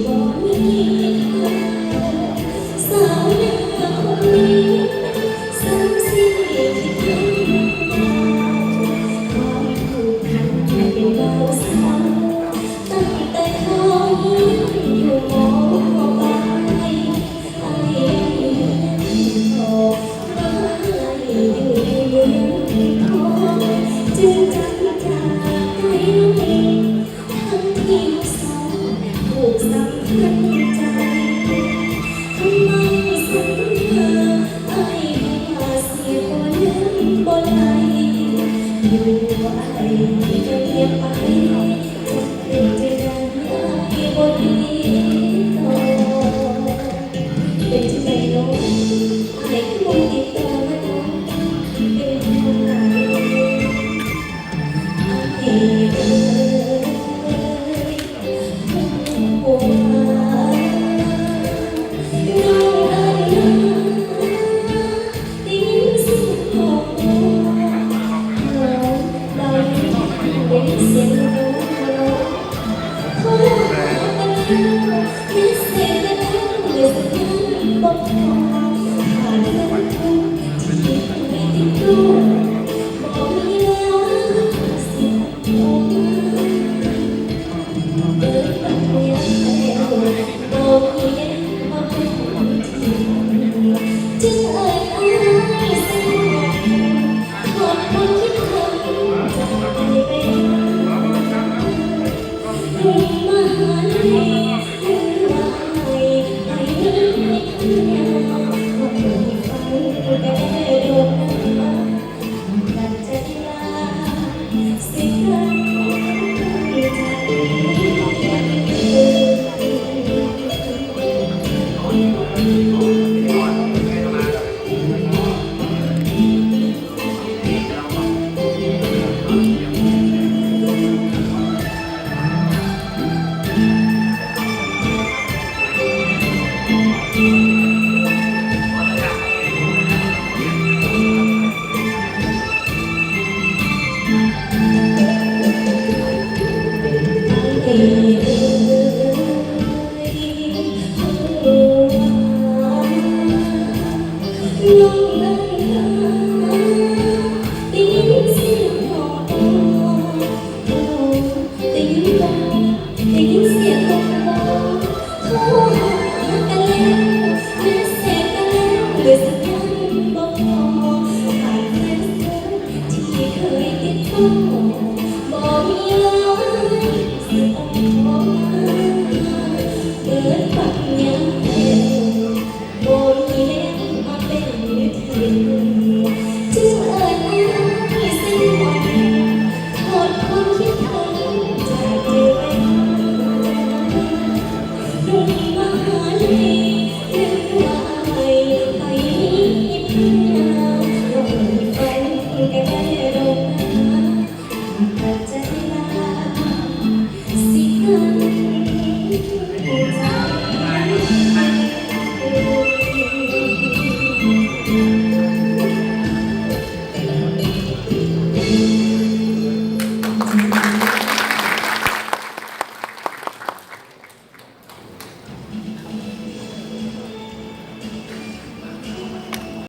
ສາວໜ້າຄົນນີ້ ສັງສິດຄິດເຫັນ ຄວາມຜູກພັນເປັນບ່າວສາວ ຕັ້ງແຕ່ເຮົາຮຽນຢູ່ ມ.ປາຍ ອ້າຍຍັງເຮືອນທອງ ມາຢູ່ໃນເມືອງທອງ ຈຶ່ງຈຳຈາກໄກ ທັງທີ່ເຮົາສອງ ຜູກສຳພັນໃຈ ຄຳໝັ້ນສັນຍາ ອ້າຍວ່າຊິບໍ່ລືມບໍ່ໄຫຼ ຢູ່ໄກກໍງຽບໄປ ຈັກເປັນຈັ່ງໃດອ້າຍບໍ່ຕິດຕໍ່ ເປັນຈັ່ງໃດເນາະ ອ້າຍຄືບໍ່ຕິດຕໍ່ມາເນາະ ເປັນຫ່ວງຫຼາຍ ອ້າຍເອີຍ